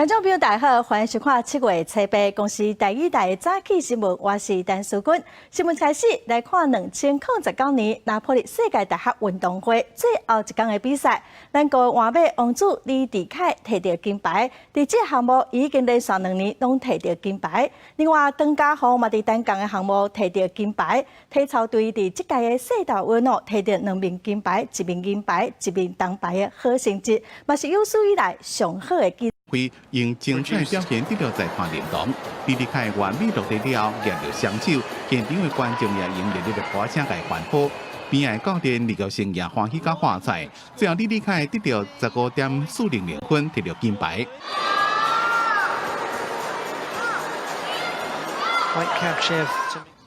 觀眾朋友大家好，歡迎收看7月初八公視台語台的早起新聞，我是陳淑君。新聞開始來看2019年拿坡里世界大學運動會最後一天的比賽，咱國換馬王子李智凱提著金牌，佇這個項目已經連續兩年攏提著金牌。另外，張家宏嘛佇單槓的項目提著金牌，體操隊佇這屆的世大運哦提著兩面金牌、一面銀牌、一面銅牌的好成績，嘛是有史以來上好的紀錄。用精彩表現得到裁判認同，李智凱完美落地了後，舉著雙手，現場的觀眾也用熱烈的鼓聲來歡呼。邊仔的教練李國成也歡喜佮喝采。最後李智凱得到15.400分，提著金牌。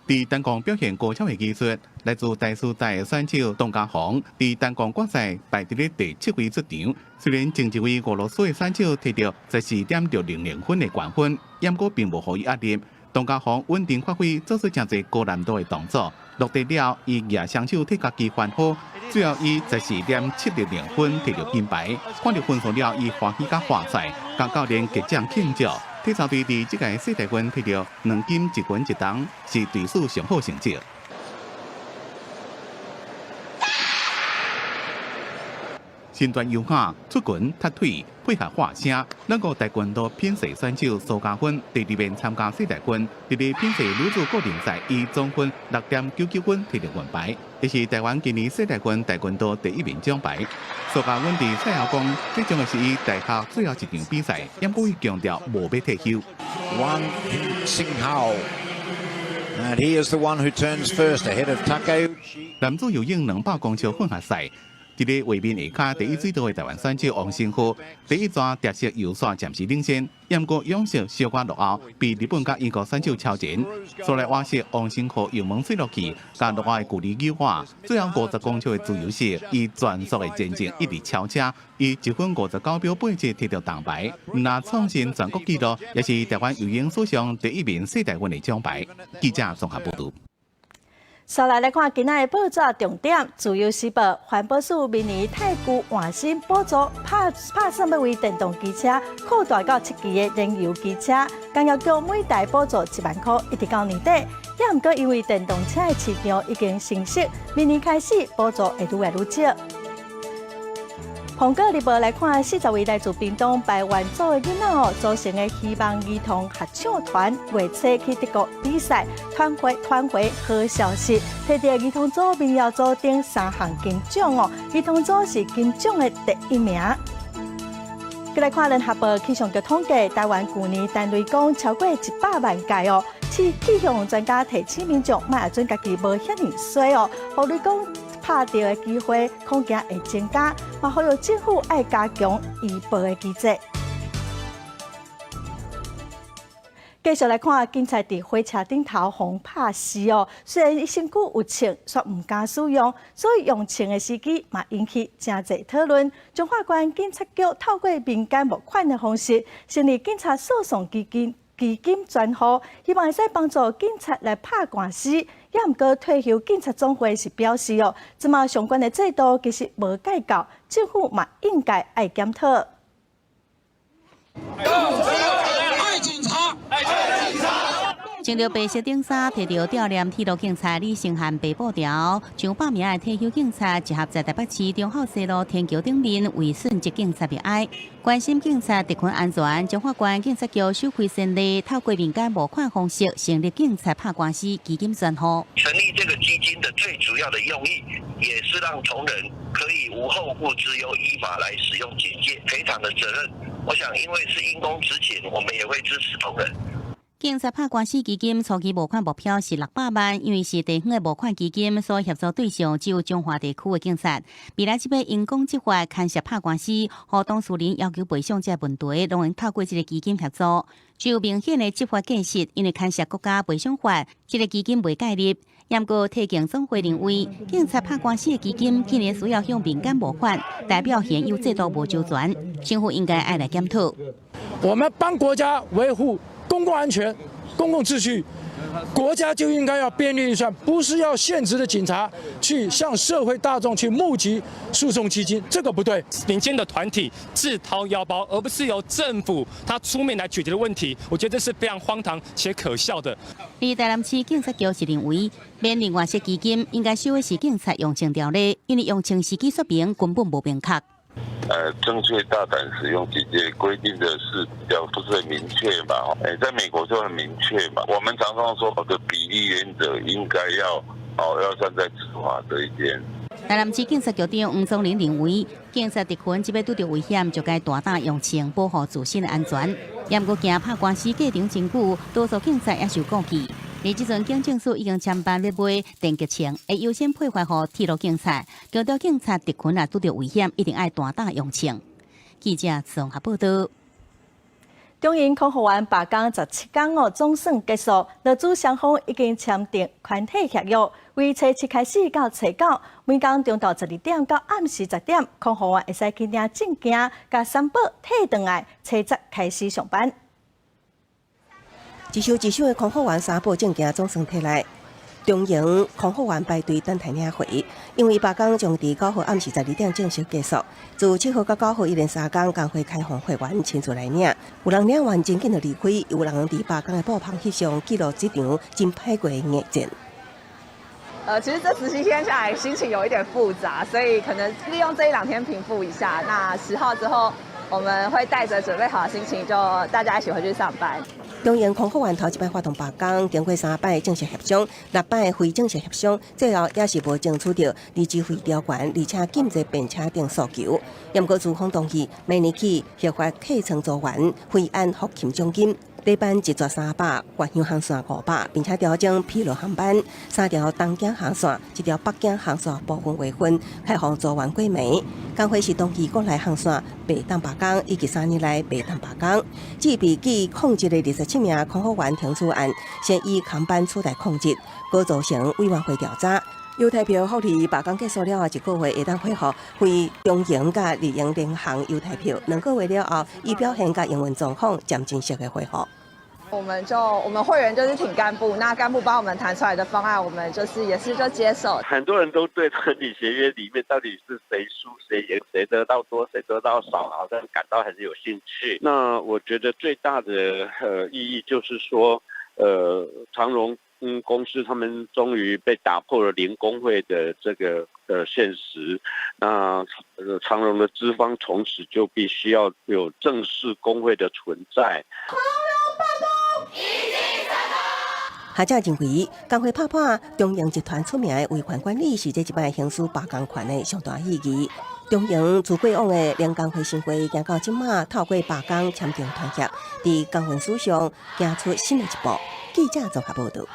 佇單槓表現高超的技術，來自台師大的選手董家鴻，佇單槓決賽排佇咧第七位出場。雖然前一位俄羅斯的選手提著14.600分的高分，毋過並無予伊壓力。董家鴻穩定發揮，做出誠濟高難度的動作。落地了後，伊舉雙手替家己歡呼，最後以14.760分提著金牌。看著分數了後，伊歡喜佮喝采，佮教練擊掌慶祝。體操隊佇這屆世大運提著兩金一銀一銅，是隊史上好成績。身段優雅，出拳踢腿，配合喝聲，咱國跆拳道品勢選手蘇嘉芬第二遍參加世大運，佇咧品勢女子個人賽以總分6.99分提著銀牌，這是台灣今年世大運跆拳道第一面獎牌。蘇嘉芬佇賽後講，這將會是伊大學最後一場比賽，毋過伊強調無欲退休。 Wang Xinghao, and he is the one who turns first ahead of Takeuchi. 男子游泳200公尺混合賽。佇咧畫面下跤第一水道的台灣選手王勝浩，第一逝蝶式游線暫時領先，毋過仰式小可落後，被日本佮英國選手超前。紲來蛙式王勝浩油門墜落去，佮落後的距離扭開，最後50公尺的自由式，以全速的前進一直超車，以1分59秒87提著銅牌，毋但創新全國紀錄，也是台灣游泳史上第一面世大運的獎牌。記者綜合報導。紲來來看今仔的報紙重點，《自由時報》環保署明年太舊換新補助，拍拍算欲為電動機車擴大到七期的燃油機車，工業局每台補助1萬箍，一直到年底。也毋過因為電動車的市場已經成熟，明年開始補助會愈來愈少。蘋果日報來看，40位來自屏東排灣族的囡仔哦，組成的希望兒童合唱團，月初去德國比賽，傳回傳回好消息，提著兒童組、民謠組等三項金獎哦，兒童組是金獎的第一名。閣來看聯合報氣象局統計，台灣舊年陳雷公超過100萬蓋哦。氣象專家提醒民眾，莫準家己無遐爾衰哦，予雷公拍著的機會恐驚會增加，嘛呼籲政府愛加強預報的機制。繼續來看，警察佇火車頂頭予拍死哦。雖然伊身軀有槍，卻毋敢使用，所以用槍的時機嘛引起誠濟討論。彰化縣警察局透過民間募款的方式，成立警察訴訟基金。基金專戶，希望會使幫助警察來拍官司。也毋過退休警察總會是表示哦，這馬相關的制度其實無蓋夠，政府嘛應該愛檢討。愛警察，愛警察。穿著白色頂衫，提著吊鏈鐵路警察李成漢白布條，上百名的退休警察集合在台北市忠孝西路天橋頂面，為殉職警察默哀，關心警察特勤安全。彰化縣警察局首開先例，透過民間募款方式，成立警察拍官司基金專戶。成立這個基金的最主要的用意，也是讓同仁可以無後顧之憂，依法來使用警戒賠償的責任。我想，因為是因公執勤，我們也會支持同仁。警察拍官司基金初期募款目標是600萬，因為是地方的募款基金，所以協助對象只有彰化地區的警察。未來這筆因公執法牽涉拍官司，予當事人要求賠償這個問題，攏會透過這個基金協助。具有明顯的執法過失，因為牽涉國家賠償法，這個基金袂介入。毋過退警總會認為，警察拍官司的基金竟然需要向民間募款，代表現有制度無周全，政府應該愛來檢討。我們幫國家維護公共安全、公共秩序，國家就應該要編列預算，不是要現職的警察去向社會大眾去募集訴訟基金，這個不對。民間的團體自掏腰包，而不是由政府他出面來解決的問題，我覺得這是非常荒唐且可笑的。而台南市警察局是認為，免另外設基金應該收的是警察用槍條例，因為用槍時機說明根本無明確。正確大膽使用警戒規定的是比較不是很明確嘛？在美國就很明確嘛。我們常常說的比例原則應該要哦，要站在執法這一邊。台南市警察局長黃宗林認為，警察特勤這擺拄著危險，就該大膽用槍保護自身的安全。毋過驚拍官司過程真久，多數警察也受顧忌。而這陣警政署已經簽辦欲買電擊槍，會優先配發予鐵路警察，強調警察特勤若拄著危險，一定愛大膽用槍。記者綜合報道。中營空服員罷工17工哦，總算結束，勞資雙方已經簽訂團體協約，為初七開始到初九，每工中晝12點到暗時10點，空服員會使去領證件、共三寶提轉來，初十開始上班。一箱一箱的空服員三寶證件總算提來，中營空服員排隊等待領回，因為罷工將佇9號暗時12點正式結束。自7號到9號一連3工，工會開放會員親自來領。有人領完真緊就離開，有人佇罷工的布棚翕相記錄這場真歹過的硬戰。其實這17天下來，心情有一點複雜，所以可能利用這一兩天平復一下。那10號之後，我們會帶着準備好的心情，就大家一起回去上班。中營空服員頭一擺發動罷工，經過三擺正式協商，六擺非正式協商，最後也是無爭取著離職費調懸，而且禁坐便車等訴求。毋過資方同意，明年起核發客艙組員飛安福勤獎金，禮班一逝300，越洋航線500，並且調整疲勞航班，三條東京航線，一條北京航線部分劃分，開放組員過暝。工會是同意國內航線袂當罷工，以及3年來袂當罷工。至於被記曠職的27名空服員停止案，先以航班取代曠職，閣組成委員會調查。優待票福利罷工結束了後一個月會當恢復非中營佮日營聯航優待票，2個月了後，依表現佮營運狀況漸進式的恢復。我們會員就是挺幹部，那幹部幫我們談出來的方案，我們就是也是就接受。很多人都對團體協約裡面到底是誰輸誰贏，誰得到多誰得到少，好像感到很有興趣。那我覺得最大的意義就是說，長榮公司他們終於被打破了零工會的這個現實，那長榮的資方從此就必須要有正式工會的存在。學者認為，工會拍破中營集團出名的維權管理是這一擺行使罷工權的上大意義。中營自過往的零工會生活，行到這馬透過罷工簽訂團協，佇工運史上行出新的一步。記者綜合報導。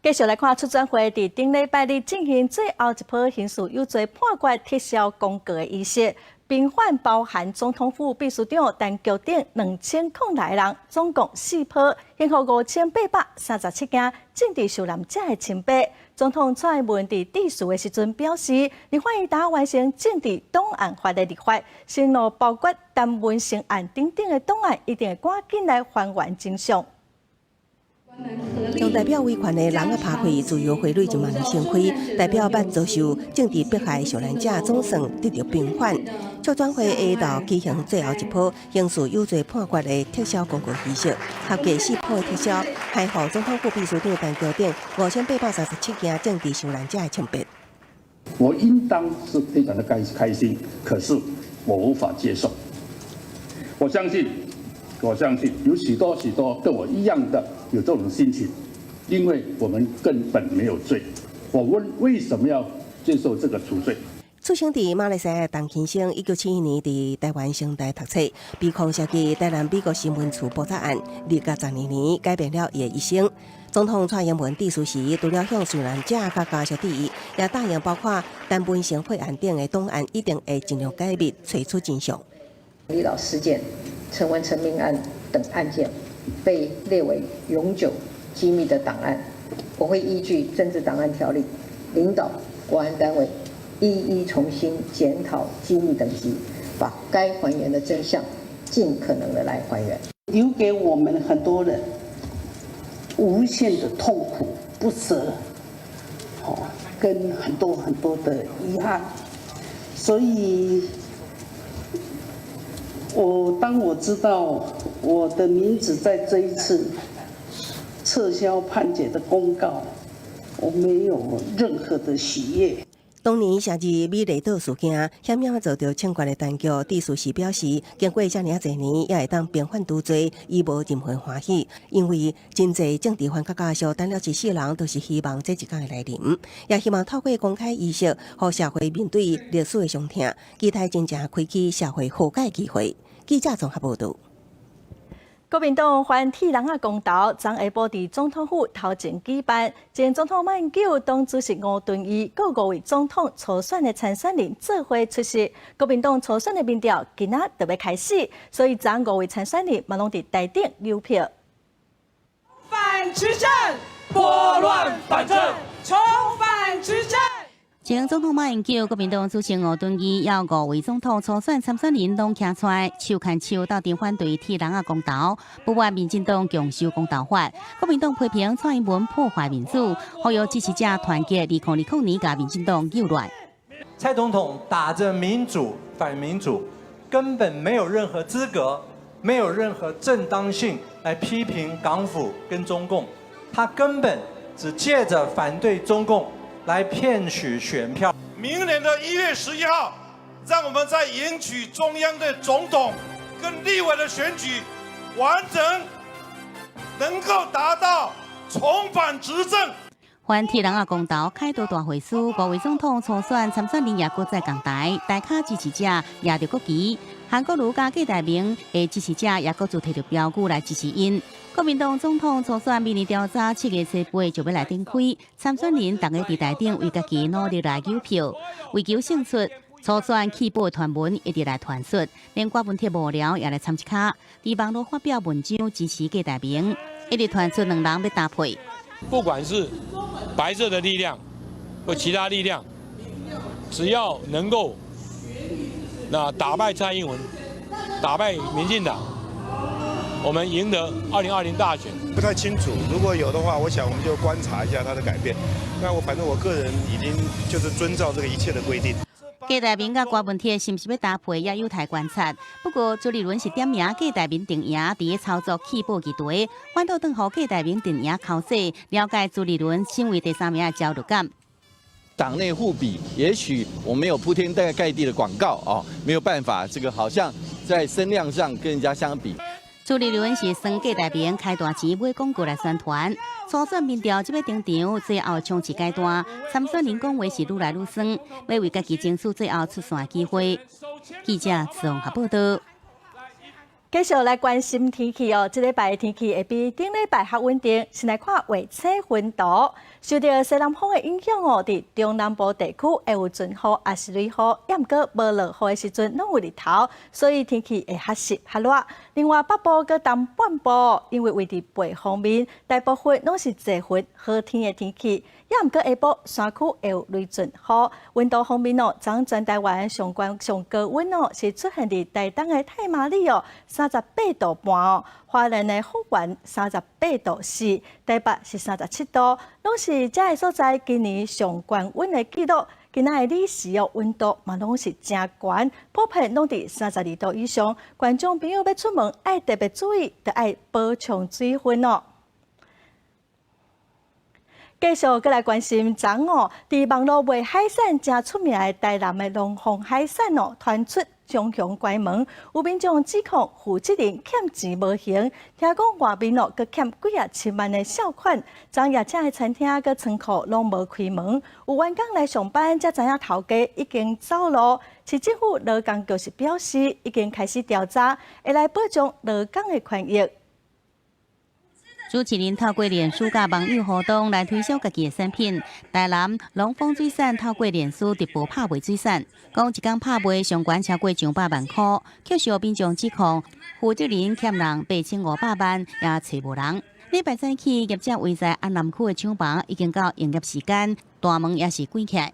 繼續來看促轉會，佇頂禮拜日進行最後一波刑事有罪判決撤銷公告的儀式，平反包含總統府秘書長陳菊等2006人，總共四波，刑獲5837件政治受難者的清白。總統蔡英文佇致辭的時陣表示，立法院呾完成政治檔案法的立法，承諾包括陳文成案等等的檔案，一定會趕緊來還原真相。將代表維權的籠仔拍開，自由花蕊就萬盛開，代表捌遭受政治迫害受難者總算得著平反。促轉會下晝舉行最後一波刑事有罪判決的撤銷公告儀式，合計四波的撤銷，開放總統府秘書長陳菊等5837件政治受難者的清白。我應當是非常的開心，可是我無法接受。我相信，我相信有許多許多跟我一樣的有這種心情，因為我們根本沒有罪。我問為什麼要接受這個處罪？出生佇馬來西亞的陳勤生，1971年佇台灣成大讀冊，被控涉及台南美國新聞處爆炸案，2012年改變了伊的一生。總統蔡英文致辭時，除了向受難者佮家屬致意，也答應包括陳文成血案等的檔案，一定會盡量解密，揣出真相。離島事件、陳文成命案等案件被列為永久機密的檔案，我會依據政治檔案條例，領導國安單位一一重新檢討機密等級，把該還原的真相盡可能的來還原。留給我們很多人無限的痛苦、不捨，哦，跟很多很多的遺憾，所以，我當我知道我的名字在這一次撤銷判決的公告，我沒有任何的喜悅。當年寫字美麗島事件，險險遭著槍決的陳菊，致辭時表示，經過遮爾仔濟年，也會當平反除罪，伊無任何歡喜，因為真濟政治犯佮家屬等了一世人，都是希望這一工的來臨，也希望透過公開儀式，予社會面對歷史的傷痛，期待真正開啟社會和解機會。記者綜合報導。國民黨反鐵籠仔公投，昨下晡佇總統府頭前舉辦，前總統馬英九、黨主席吳敦義、閣五位總統初選的參選人做伙出席。國民黨初選的民調今仔就欲開始，所以昨五位參選人嘛攏佇台頂搝票。反執政，撥亂反正，重返執政。前總統馬英九、國民黨主席吳敦義，猶五位總統初選參選人攏徛出來，手牽手鬥陣反對鐵籠仔公投，不滿民進黨強修公投法，國民黨批評蔡英文破壞民主，呼籲支持者團結，2020年共民進黨扭亂。蔡總統打着民主反民主，根本沒有任何資格，沒有任何正當性來批評港府跟中共，他根本只借着反對中共來騙取選票。明年的1月11號，讓我們在贏取中央的總統跟立委的選舉完成，能夠達到重返執政。反鐵籠仔公投凱道大會師，五位總統初選參選人也閣再仝台，台跤支持者攑著國旗，韓國瑜佮郭台銘的支持者也閣做提著標語來支持𪜶。國民黨總統初選民意調查7月初8就欲來展開，參選人逐家佇台頂為家己努力來搝票，為求勝出，初選棄保傳聞一直來傳出，連郭文鐵幕僚也來參一跤，佇網路發表文章支持郭台銘，一直傳出兩人欲搭配。不管是白色的力量或其他力量，只要能夠那打敗蔡英文，打敗民進黨，我們贏得2020大選。不太清楚，如果有的話，我想我們就觀察一下他的改變。那我反正我個人已經就是遵照這個一切的規定。郭台銘佮郭文鐵是毋是欲搭配，也有待觀察。不過朱立倫是點名郭台銘陣營佇咧操作棄保議題，反倒轉予郭台銘陣營剾洗，了解朱立倫身為第三名的焦慮感。黨內互比，也許我沒有鋪天蓋地的廣告哦，沒有辦法，這個好像在聲量上跟人家相比。朱立倫是算郭台銘開大錢買廣告來宣傳，初選民調這欲登場，最後衝刺階段，參選人講話是愈來愈酸，欲為家己爭取最後出線機會。記者綜合報道。繼續來關心天氣哦，這禮拜的天氣會比頂禮拜較穩定。先來看衛星雲圖，受著西南風的影響哦，佇中南部地區會有陣雨，抑是雷雨，抑毋過無落雨的時陣攏有日頭，所以天氣會較濕較熱。另外北部佮東半部，因為位佇背風面，大部分攏是濟雲好天的天氣。抑毋過下晡山區會有雷陣雨。溫度方面哦，昨全台灣上懸上高溫哦，是出現佇台東的太麻里哦，38.5度哦，花蓮的福源38.4度，台北是37度，攏是這个所在今年上懸溫的紀錄。今仔的日時哦，溫度嘛攏是誠懸，普遍攏佇32度以上。觀眾朋友欲出門愛特別注意，著愛補充水分哦。繼續閣來關心，昨哦，佇網路賣海產誠出名的台南的龍鳳海產哦，傳出雙雄關門，有民眾指控負責人欠錢無還，聽講外面哦，閣欠幾仔千萬的稅款。昨業者的餐廳佮倉庫攏無開門，有員工來上班才知影頭家已經走路。市政府勞工局是表示，已經開始調查，會來保障勞工的權益。主持人透過臉書佮網友互動來推銷家己的產品。台南龍豐水產透過臉書直播拍賣水產，講一工拍賣上懸超過上百萬箍，卻受民眾指控負責人欠人8500萬，也揣無人。禮拜早起，業者位在安南區的廠房已經到營業時間，大門也是關起來。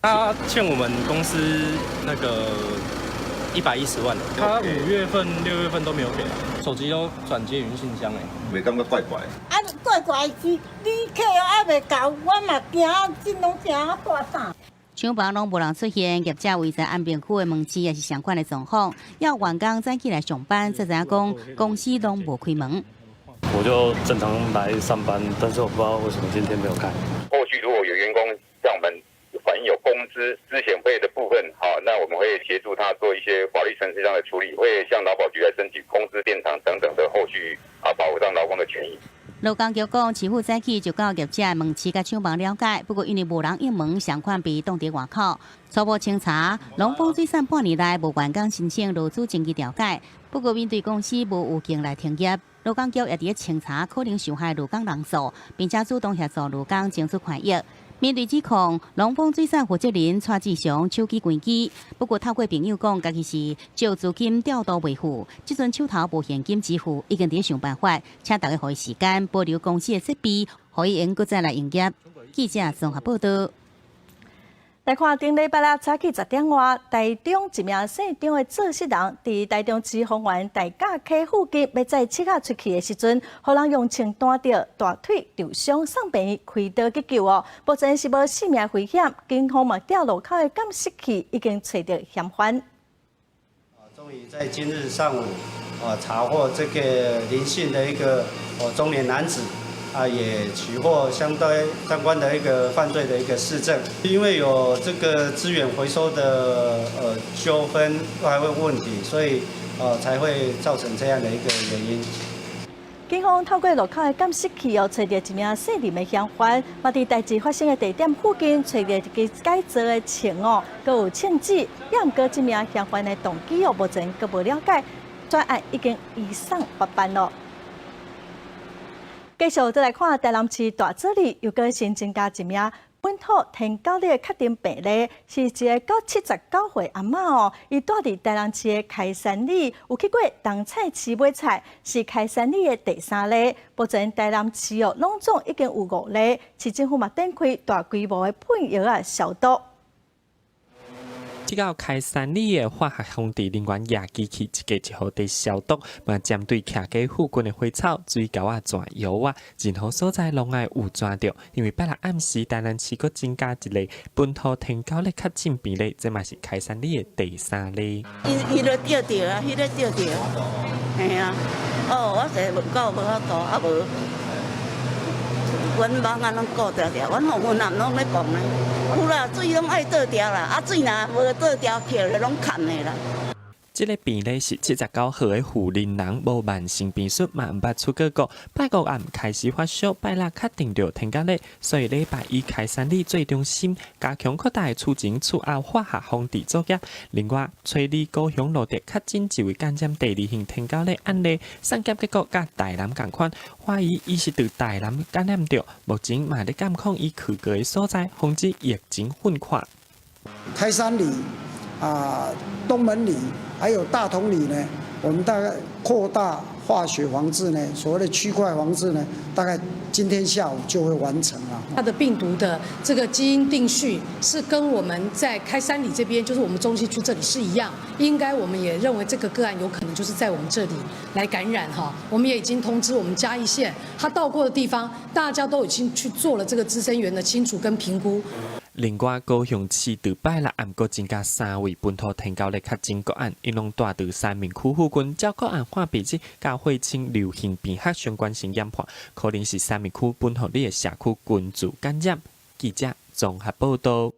他欠我們公司那個110萬，他5月份、6月份都沒有給，手機都轉接雲信箱誒，袂感覺怪怪。啊，怪怪是旅客猶未到，我嘛驚，真攏驚啊大胆。廠房攏無人出現，業者位在安平區的門市也是相款的狀況。要員工早起來上班，才知影講公司攏無開門。我就正常來上班，但是我不知道為什麼今天沒有開。後續如果有員工向我們反映有工資資遣費的部分，好，那我們會協助他做一些法律程序上的處理，會向勞保局來申請工資墊償等等的後續啊，保障勞工的權益。勞工局講，市府早起就到業者門市佮廠房了解，不過因為無人應門，相款被擋佇外口。初步清查，龍豐水產半年內無員工申請勞資爭議調解，不過面對公司無預警來停業，勞工局也佇咧清查可能受害勞工人數，並且主動協助勞工爭取權益。面對指控，龍豐水產負責人蔡志祥手機關機，不過透過朋友講，家己是借資金調度維護，這陣手頭無現金支付，已經佇咧想辦法，請大家予伊時間保留公司的設備，予伊會用閣再來營業。記者綜合報道。來看頂禮拜六早起10點外，台中一名姓張的做穡人，佇台中市豐原大甲溪附近欲載七仔出去的時陣，予人用槍彈著大腿受傷，送病院開刀急救哦。目前是無性命危險，警方嘛調路口的監視器已經揣著嫌犯。終於在今日上午，查獲這個林姓的一個中年男子。啊，也取獲相對相關的一個犯罪的一個事證，因為有這個資源回收的糾紛還有問題，所以才會造成這樣的一個原因。警方透過路口的監視器哦，揣著一名姓林的嫌犯，嘛佇代誌發生的地點附近揣著一支改造的槍哦，閣有槍支。也毋過這名嫌犯的動機哦，目前閣無了解。專案已經移送法辦咯。繼續再來看台南市大子里又閣新增加一名本土天狗的確診病例，是一个79歲阿嬤哦，伊蹛佇台南市的開山里，有去過東菜市買菜，是開山里的第三例。目前台南市哦，攏總已經有五例，市政府嘛展開大規模的噴藥仔消毒。這個開山里的化學防治人員舉機器一家一戶佇消毒，嘛針對徛家附近的花草、水溝仔、泉藥仔，任何所在攏愛有抓著。因為拜六暗時，台南市閣增加一例本土天狗的確診病例，這嘛是開山里的第三例。伊彼个著著啊，彼个著著，嘿啊，哦，我踅門口無法度，啊無，阮蠓仔攏顧著著，阮後阮男攏咧講呢。有啦，水攏愛倒掉啦，啊水若無倒掉，起來攏崁的啦。這个病例是79歲的婦人，人無慢性病史，嘛毋捌出過國。拜五暗開始發燒，拜六確定著天狗熱，所以禮拜一開山里做中心，加強擴大厝前厝後化學防治作業。另外，初二高雄羅德確診一位感染第二型天狗熱案例，送檢結果佮台南仝款，懷疑伊是佇台南感染著，目前嘛咧監控伊去過的所在，防止疫情混擴。開山里啊，東門里。還有大同里呢，我們大概擴大化學防治呢，所謂的區塊防治呢，大概今天下午就會完成了。它的病毒的這個基因定序是跟我們在開山里這邊，就是我們中西區這裡是一樣，應該我們也認為這個個案有可能就是在我們這裡來感染哈。我們也已經通知我們嘉義縣，他到過的地方，大家都已經去做了這個孳生源的清除跟評估。另外，高雄市佇拜六暗閣增加三位本土天狗熱確診個案，𪜶攏蹛佇三民區附近，照個案判別日佮血清流行病學相關性研判，可能是三民區本土里的社區群聚感染。記者綜合報道。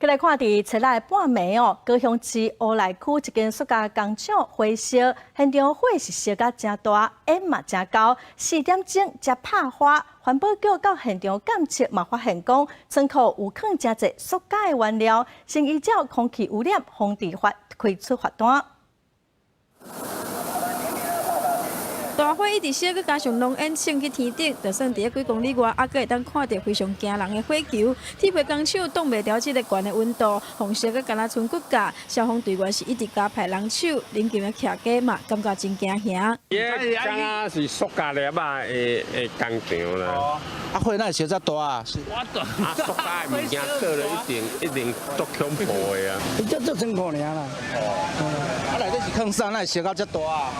閣來看佇七日半暝哦，高雄市烏來區一間塑膠工廠火燒，現場火是燒甲誠大，煙嘛誠高，4點鐘才拍花。環保局到現場檢測嘛，發現講倉庫有囥誠濟塑膠的原料，先依照空氣污染防治法開出罰單。大火一直燒，閣加上濃煙衝去天頂，就算佇咧幾公里外，猶閣會當看著非常驚人的火球。鐵皮工廠擋袂牢這个懸的溫度，風勢閣敢若賰骨架。消防隊員是一直加派人手，鄰近的徛家嘛感覺真驚嚇。這敢若是塑膠粒仔的工廠啦。啊，火哪會燒遮大啊？啊，塑膠的物件做了一定一定足恐怖的啊！伊這做倉庫爾啦。哦。啊，內底是囥啥？哪會燒到遮大啊？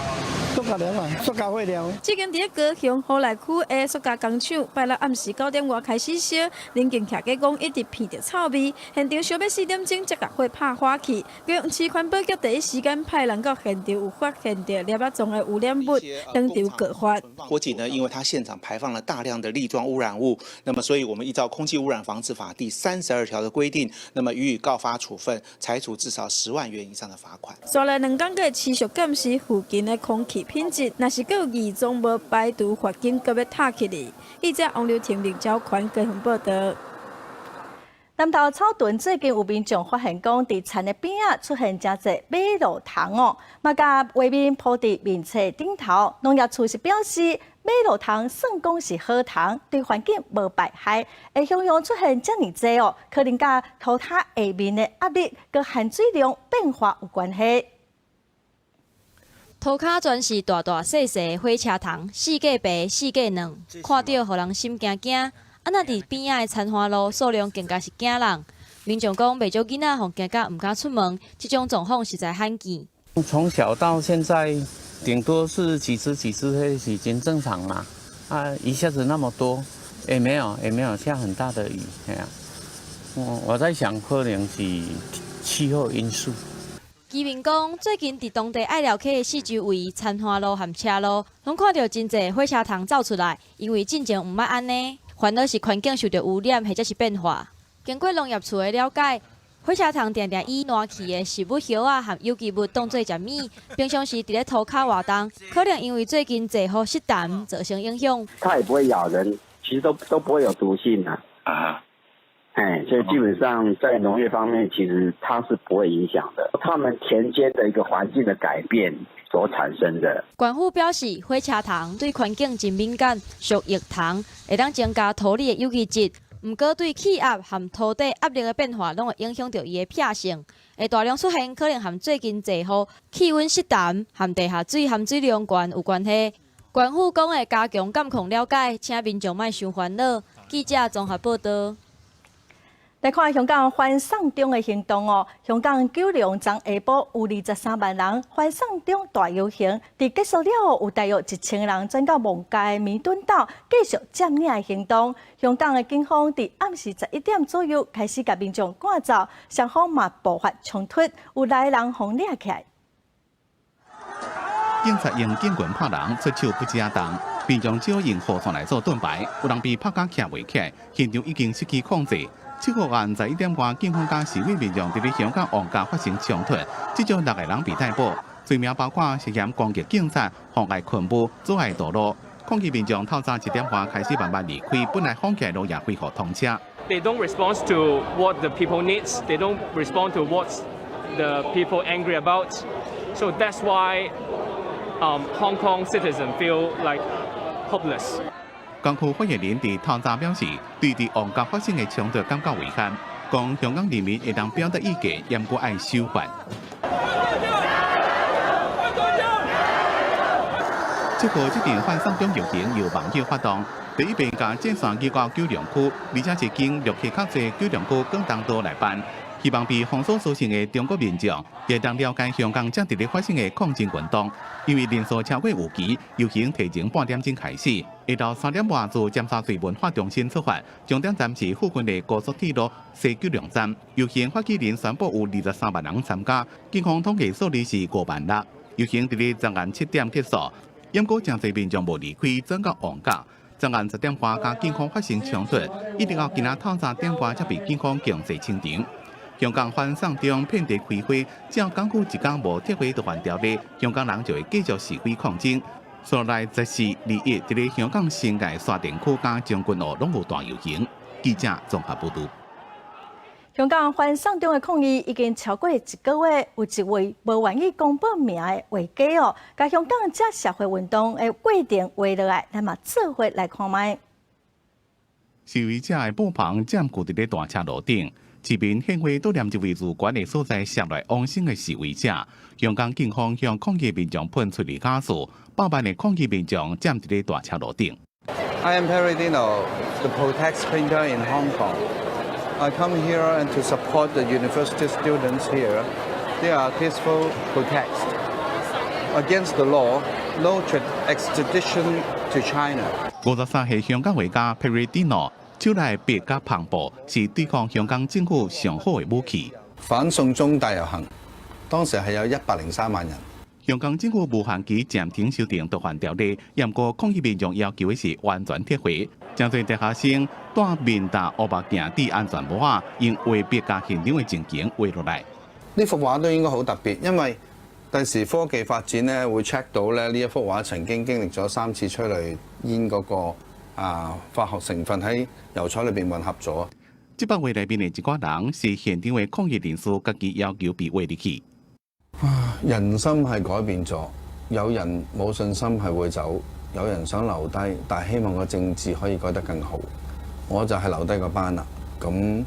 塑膠粒啊，塑膠廢料。這間佇咧高雄雨內區的塑膠工廠，拜六暗時9點外開始燒，鄰近徛家講一直鼻著臭味，現場燒欲4點鐘才共火拍火去。高雄市環保局第一時間派人到現場，有發現著粒仔狀的污染物，當場告發。火警呢，因為它現場排放了大量的粒狀污染物，那麼所以我們依照空氣污染防治法第32條的規定，那麼予以告發處分，裁處至少10萬元以上的罰款。紲來兩工閣會持續監視附近的空氣品質，若是閣有異狀無排除罰金閣欲塔起來。記者王劉婷、林昭權高雄報導。南投草屯最近有民眾發現講，佇田的邊仔出現誠濟馬路蟲哦，嘛共畫面鋪佇面冊頂頭。農業處是表示，馬路蟲算講是好蟲，對環境無敗害。會雄雄出現遮爾濟哦，可能佮塗跤下面的壓力佮含水量變化有關係。塗跤全是大大細細的火車蟲，四界白，四界軟，看著予人心驚驚。啊，若佇邊仔的田華路數量更加是驚人。民眾講，袂少囡仔予驚甲毋敢出門，這種狀況實在罕見。從小到現在，頂多是幾隻幾隻，彼是真正常嘛。啊，一下子那麼多，也沒有，也沒有下很大的雨，嘿啊。我在想，可能是氣候因素。居民講，最近佇當地愛寮溪的四周圍、田華路和車路，攏看著真濟火車蟲走出來，因為進前毋捌按呢，煩惱是環境受著污染或者是變化。經過農業處的了解，火車蟲定定以爛去的食物葉仔和有機物當做食物，平常時佇咧塗跤活動，可能因為最近濟雨濕澹造成影響。它也不會咬人，其實都不會有毒性啊。啊。哎，所以基本上在農業方面，其實它是不會影響的。他們田間的一個環境的改變所產生的。縣府表示，火車蟲對環境真敏感，屬益蟲，會當增加土裡的有機質。毋過對氣壓和土地壓力的變化，攏會影響著伊的習性。會大量出現，可能和最近濟雨、氣溫濕澹和地下水含水量懸有關係。縣府講會加強監控了解，請民眾莫傷煩惱。記者綜合報導。來看香港反送中的行動哦，香港九龍昨下晡有23萬人反送中大遊行，佇結束了後有大約1000人轉到旺角的彌敦道繼續佔領的行動。香港的警方佇暗時11點左右開始共民眾趕走，雙方嘛爆發衝突，有來人予掠起來。警察用警棍拍人，出手不止重，民眾只好用雨傘來做盾牌，有人被拍甲徛袂起來，現場已經失去控制。7號暗11點外，警方佮示威民眾佇咧香港旺角發生衝突，至少六個人被逮捕，罪名包括涉嫌攻擊警察、妨礙勤務、阻礙道路。抗議民眾透早1點外開始慢慢離開，本來封起來路也恢復通車。 They don't respond to what the people needs. They don't respond to what the people angry about. So that's why Hong Kong citizens feel like hopeless. 港區發言人佇透早表示，對佇旺角發生的衝突感覺遺憾，講香港人民會當表達意見，毋過愛守法。7號這場反送中遊行由網友發動，第一遍共戰線移到九龍區，而且是經陸客較濟九龍區廣東道來辦。希望被封鎖所成的中國民眾會當了解香港正佇咧發生的抗爭運動。因為人數超過預期，遊行提前半點鐘開始，下晝3點外自尖沙咀文化中心出發，終點站是附近的高速鐵路西九龍站。遊行發起人宣布有23萬人參加，警方統計數字是5萬六。遊行佇咧昨暗7點結束，毋過誠濟民眾無離開，轉到旺角。昨暗10點外佮警方發生衝突，一直到今仔透早點外才被警方強制清場。香港反送中遍地開花，只要港府一工無撤回逃犯條例，香港人就會繼續示威抗爭。紲落來14、21，佇咧香港新界沙田區佮將軍澳攏有大遊行。記者綜合報導。香港反送中的抗議已經超過一個月，有一位無願意公布名的畫家哦，共香港這社會運動的過程畫落來，咱嘛做伙來看覓。示威者的布棚佔據佇咧大車路頂。市民獻花悼念這位自懸的所在摔來往生的示威者。香港警方向抗議民眾噴催淚瓦斯，百萬的抗議民眾佔佇咧大車路頂。 I am Perry Dino, the protest painter in Hong Kong. I come here and to support the university students here. They are peaceful protest against the law. No extradition to China。53歲香港畫家 Perini Dino 手內筆佮帆布是對抗香港政府上好的武器。反送中大遊行當時係有103萬人。香港政府無限期暫停修訂逃犯條例，毋過抗議民眾要求的是完全撤回。真濟大學生戴面罩烏目鏡、戴安全帽仔，用畫筆佮現場的情景畫落來。呢幅畫都應該好特別，因為第時科技發展咧，會 check 到咧呢一幅畫曾經經歷咗三次催淚煙嗰個化學成分喺油彩裏邊混合咗。這幅畫內面的一寡人是現場的抗議人士，家己要求被畫入去。啊，人心係改變咗，有人冇信心係會走，有人想留低，但係希望個政治可以改得更好。我就係留低個班啦。咁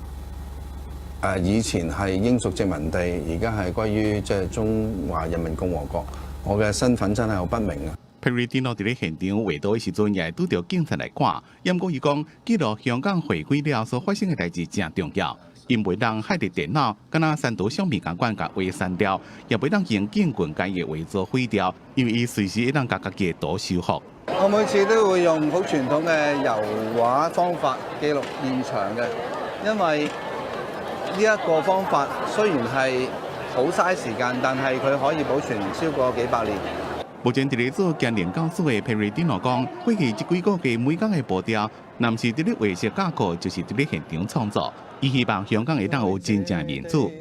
以前係英屬殖民地，而家係歸於即係中華人民共和國。我嘅身份真係好不明啊！ Perini Dino 佇咧現場畫圖的時陣，也會拄著警察來趕。毋過伊講，記錄香港回歸了所發生的代誌誠重要。𪜶袂當害佇電腦，敢若刪除相片仝款共畫刪掉，也袂當用警棍共伊的畫作毀掉，因為伊隨時會當共家己的圖修復。我每次都會用好傳統嘅油畫方法記錄現場嘅，因為呢一個方法雖然係好嘥時間，但係佢可以保存超過幾百年。目前佇咧做堅定教師的 Perini Dino 講，過去這幾個月每工的步調，若毋是佇咧畫色教課，就是佇咧現場創作。伊希望香港會當有真正民主。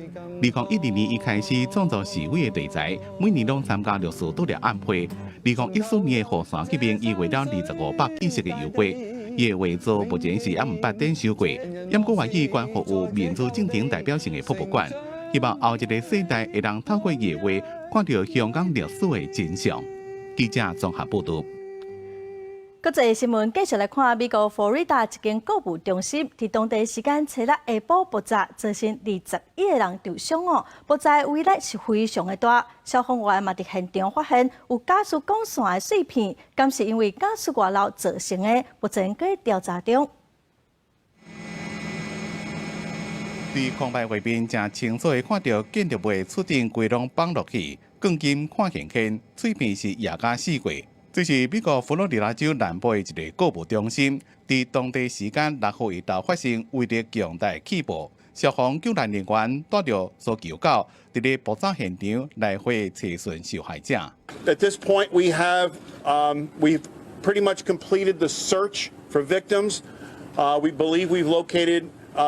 2012年，伊開始創作示威的題材，每年攏參加六四獨立晚會。2014年的雨傘革命，伊畫了25百幾色的油畫。伊的畫作目前是猶毋捌展售過，毋過願意捐予有民主進程代表性的博物館，希望後一個世代會當透過伊的畫，看著香港歷史的真相。記者綜合報導。國際新聞繼續來看，美國佛羅里達一間購物中心，佇當地時間初六下晡爆炸，造成21個人受傷哦。爆炸威力是非常的大，消防員嘛佇現場發現有瓦斯管線的碎片，敢是因為瓦斯外漏造成的？目前閣調查中。佇空拍畫面誠清楚的看著建築物厝頂規攏崩落去，鋼筋看顯現，碎片是壓甲四過。這是美國佛羅里達州南部的一個購物中心，佇當地時間6號下晝發生威力強大氣爆，消防救難人員帶著搜救狗，佇咧爆炸現場來回查詢受害者。 At this point, we've pretty much completed the search for victims. We believe we've located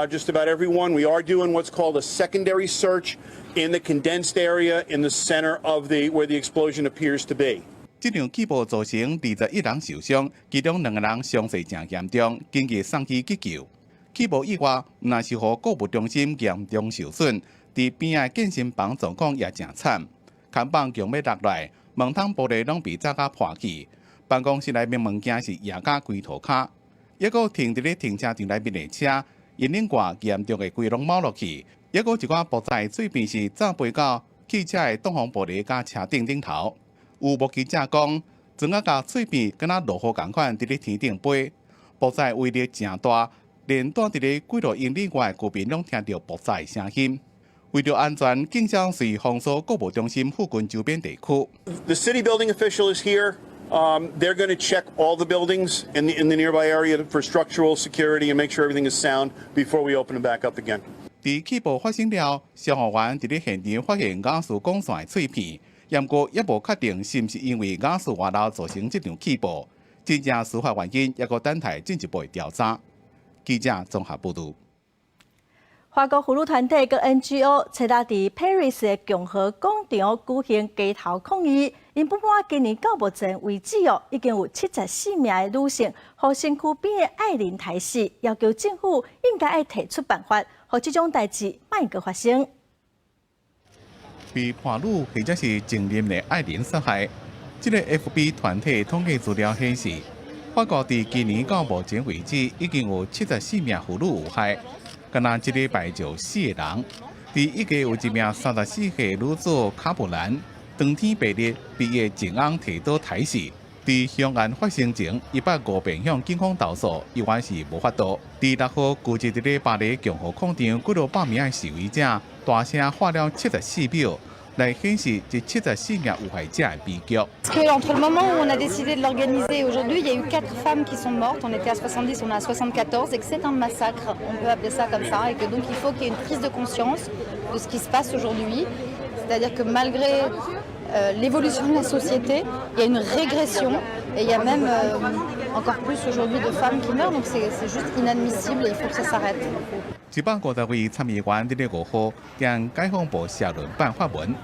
just about everyone. We are doing what's called a secondary search in the condensed area in the center of the where the explosion appears to be. 這場氣爆造成21人受傷，其中兩個人傷勢誠嚴重，緊急送去急救。氣爆以外，毋但是予購物中心嚴重受損，佇邊仔健身房狀況也誠慘，看板強欲落來，門窗玻璃攏被炸甲破去，辦公室內面物件是壓甲規塗跤，抑閣停佇咧停車場內面的車，引領蓋嚴重的規攏冒落去，抑閣一寡爆炸碎片是炸飛到汽車的擋風玻璃佮車頂頂頭。有目擊者講，磚仔佮碎片敢若落雨仝款，佇咧天頂飛，爆炸威力誠大，連蹛佇咧幾落英里外的居民攏聽著爆炸的聲音。為著安全，警方遂封鎖購物中心附近周邊地區。 The city building official is here. They're going to check all the buildings in the nearby area for structural security and make sure everything is sound before we open them back up again. 佇氣爆發生了，消防員佇咧現場發現瓦斯管線的碎片。毋過猶無確定是毋是因為瓦斯外漏造成這場氣爆，真正事發原因猶閣等待進一步的調查。記者綜合報導。法國婦女團體佮 NGO 初六佇 Paris 的共和廣場舉行街頭抗議，𪜶不滿今年到目前為止哦，已經有74名的女性予身軀邊的愛鄰刣死，要求政府應該愛提出辦法，予這種代誌莫閣發生。被伴侶或者是情人的愛人殺害，這個 FB 團體統計資料顯示，法國佇今年到目前為止已經有74名婦女遇害，敢若這禮拜就四個人。佇一月有一名34歲女子卡布蘭，當天白日被伊的情翁提刀刣死。佇兇案發生前，伊捌五遍向警方投訴，伊還是無法度。佇6號，聚集佇咧巴黎共和廣場幾落百名的示威者，大聲喊了74秒，來顯示這74名遇害者的悲劇。 Parce que entre le moment où on a décidé de l'organiser et aujourd'hui, il y a eu quatre femmes qui sont mortes. On était à 70, on est à 74, et que c'est un massacre, on peut appeler ça comme ça, et que donc il faut qu'il y ait une prise de conscience de ce qui se passe aujourd'hui. C'est-à-dire que malgré l'évolution de la société, il y a une régression et il y a même encore plus aujourd'hui de femmes qui meurent, donc c'est juste inadmissible et il faut que ça s'arrête. 150位參議員佇咧5號，向解放部社論辦發文，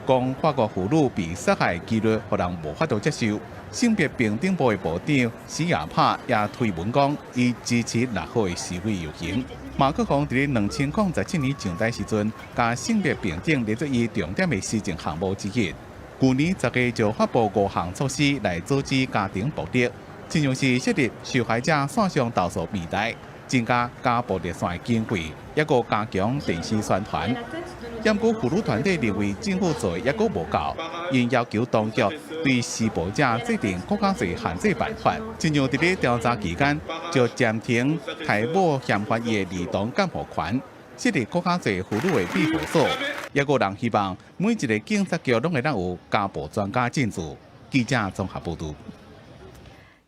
講法國婦女被殺害的幾率，予人無法度接受。性別平等部的部長史亞柏也推文講，伊支持6號的示威遊行。馬克宏佇咧2017年上台時陣，共性別平等列做伊重點的施政項目之一。舊年10月就發布五項措施來阻止家庭暴力，親像是設立受害者線上投訴平台，增加家暴熱線的經費，抑閣加強電視宣傳。毋過婦女團體認為政府做的抑閣無夠，𪜶要求當局對施暴者制定國家罪限制辦法，親像佇咧調查期間就暫停刣某嫌犯伊的兒童監護權，設立國家罪婦女的庇護所，抑閣有人希望每一个警察局攏會當有家暴專家進駐。記者綜合報導。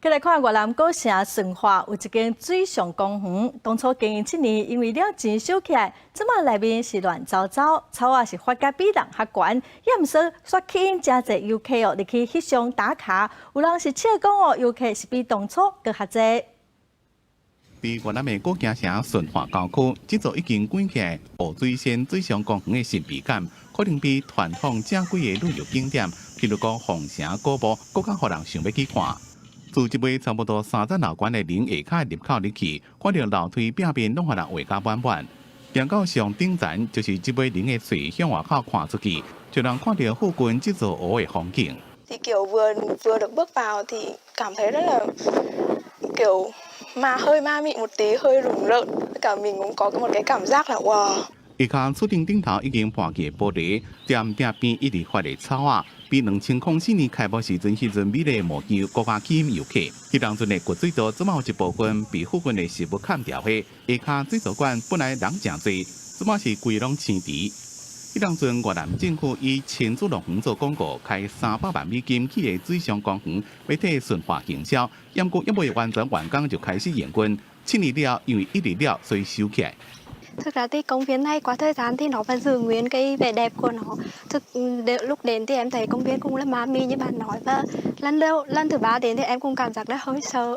繼來看越南古城順化有一間水上公園，當初經營7年，因為了錢收起來，這馬內面是亂糟糟，草仔是發甲比人較懸，也毋說煞吸引誠濟遊客哦，入去翕相打卡。有人是笑講哦，遊客是比當初閣較濟。佇越南的古京城順化郊區，這座已經關起來烏水仙水上公園的神秘感，可能比傳統正規的旅遊景點，譬如講鳳城古墓，閣較予人想欲去看。自這尾差不多3層樓懸的龍下跤入口入去，看著樓梯壁面攏予人畫甲滿滿。行到上頂層，就是這尾龍的喙向外口看出去，就人看著附近這座湖的風景。 Thì kiểu vừa vừa được bước vào thì cảm thấy rất là kiểu ma hơi ma mị một tí, hơi rùng rợn. Với cả mình cũng có một cái cảm giác là wow. 下跤厝頂頂頭已經破去的玻璃，踮壁邊一直發的草仔，比2004年開幕時陣彼陣美麗模樣，閣較吸引遊客。彼當陣的骨水道，這馬有一部分被附近的植物砍掉的。下跤水族館本來人誠濟，這馬是規攏青池。彼當陣越南政府以親子樂園做廣告，開300萬美金起的水上公園，欲替順化行銷，毋過猶未完全完工就開始營運。7年了，因為一直了，所以收起來。 Thực ra thì công viên này qua thời gian thì nó vẫn giữ nguyên cái vẻ đẹp của nó. Thực lúc đến thì em thấy công viên cũng là ma mị như bạn nói và lần đầu lần thứ ba đến thì em cũng cảm giác rất hơi sợ.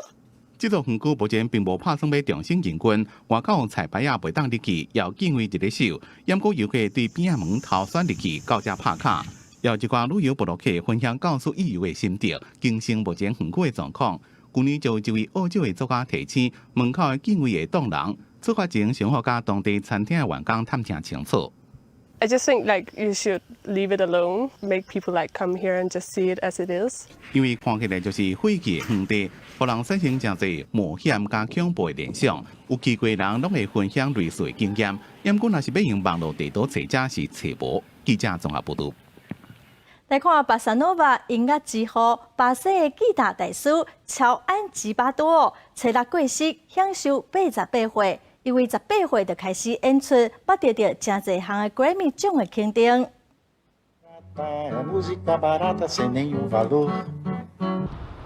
這座園區目前並無拍算欲重新營運，外口菜牌仔袂當入去，也有警衛佇咧守。毋過遊客對邊仔門頭選入去到遮拍卡，也有一寡旅遊部落客分享到此一遊的心得，更新目前園區的狀況。舊年就有一位澳洲的作家提醒，門口的警衛會擋人，出發前上好佮當地餐廳的員工探聽清楚。 I just think like you should leave it alone, make people like come here and just see it as it is. 因為看起來就是廢棄的園地，予人產生誠濟冒險佮恐怖的聯想。有去過人攏會分享類似的經驗，毋過若是欲用網路地圖揣遮是揣無。記者綜合報導。來看巴薩諾瓦音樂之父巴西的吉他大師喬安吉巴多，初六過身，享壽88歲。因為18歲就開始演出，捌得著誠濟項的格萊美獎的肯定。 Música barata sem nenhum valor.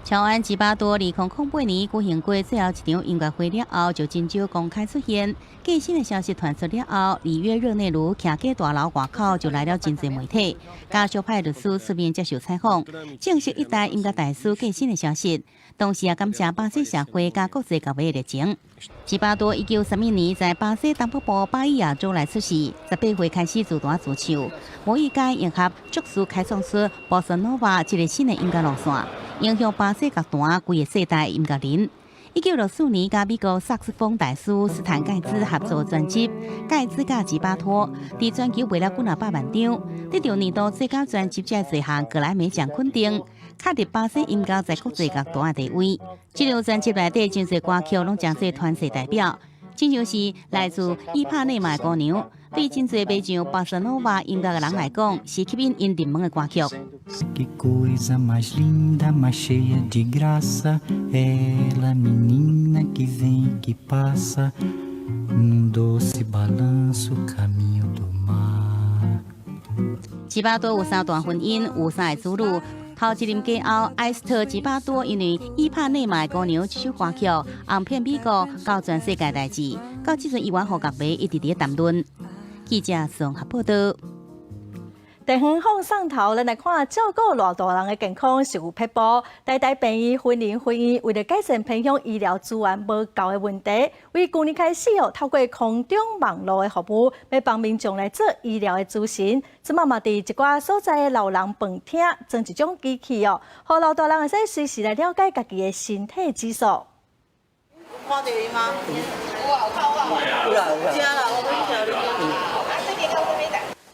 喬安吉巴多2008年舉行過最後一場音樂會了後，就真少公開出現。過身的消息傳出了後，里約熱內盧徛家大樓外口就來了真濟媒體，家屬派律師出面接受採訪，證實一代音樂大師過身的消息。同時也感謝巴西社會佮國際各界的熱情。吉巴多1931年在巴西東北部巴伊亞州來出世，18歲開始自彈自唱，無意間迎合爵士開創出波薩諾瓦這个新的音樂路線，影響巴西樂壇規个世代音樂人。1964年，佮美國薩克斯風大師斯坦蓋茲合作專輯《蓋茲佮吉巴托》，佇全球賣了幾若百萬張，得著年度最佳專輯這濟項格萊美獎肯定，確立巴西音樂在國際樂壇的地位。這張專輯內底真濟歌曲攏誠濟團體代表，親像是來自伊帕內馬的姑娘，對真濟迷上巴薩諾瓦音樂的人來講，是吸引𪜶入門的歌曲。 Que coisa mais linda, mais cheia de graça. Ela, menina que vem e que passa, num doce balanço, caminho do mar. 吉巴多有三段婚姻，有三个子女。頭一任嫁後，艾斯特吉巴多因為伊帕內馬的姑娘這首歌曲，紅遍美國到全世界代誌。到這陣伊原予樂迷一直佇咧談論。記者綜合報道。地方放送頭，咱來看照顧老大人的健康是有撇步。台大病院雲林分院為了改善偏鄉醫療資源無夠的問題，為舊年開始哦，透過空中網路的服務，欲幫民眾來做醫療的諮詢。這馬嘛佇一寡所在的老人飯廳裝一種機器哦，予老大人會使隨時來了解家己的身體指數。看著伊嗎？有啊，有啊，有啊。食啦，我欲叫你。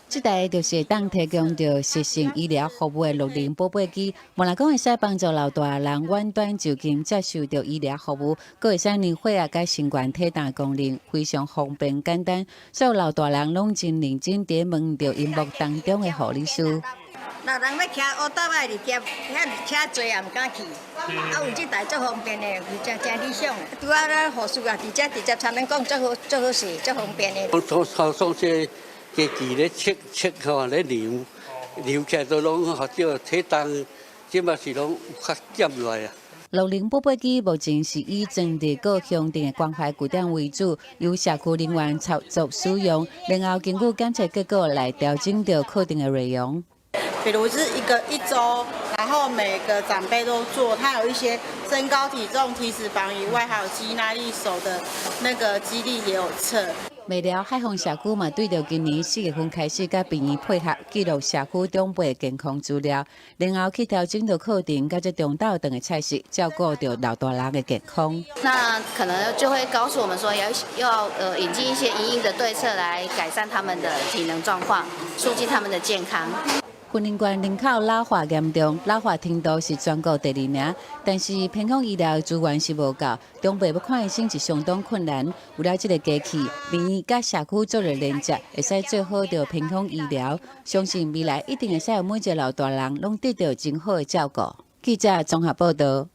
這台就是會當提供著實時醫療服務的樂齡寶貝機，毋但講會使幫助老大人遠端就近接受著醫療服務，閣會使量血壓佮身懸體重功能，非常方便簡單。所有老大人攏真認真佇問著螢幕當中的護理師。老人欲騎烏兜仔佇遐車濟也毋敢去，啊有這台足方便的，真真理想。拄仔咱護士也佇遮直接參咱講，足好足好勢，足方便的。我我我這機器咧測測吼咧量，量起來都攏或者體重，這嘛是攏有較減落來啊。樂齡寶貝機目前是以裝佇各鄉鎮的關懷據點為主，由社區人員操作使用，然後根據檢測結果來調整著課程的內容。比如是一個一週，然後每個長輩都做，它有一些身高、體重、體脂肪以外，還有肌耐力、手的那個肌力也有測。未了，海豐社區嘛，對著今年4月份開始，佮病院配合記錄社區長輩健康資料，然後去調整著課程，佮這中晝頓的菜式，照顧著老大人的健康。那可能就會告訴我們說，要引進一些因應的對策來改善他們的體能狀況，促進他們的健康。雲林縣人口老化嚴重，老化程度是全國第二名，但是偏鄉醫療資源是無夠，長輩欲看醫生是相當困難。有了這个機器，病院佮社區做了連接，會使做好著偏鄉醫療，相信未來一定會使予每一个老大人攏得到真好的照顧。記者綜合報道。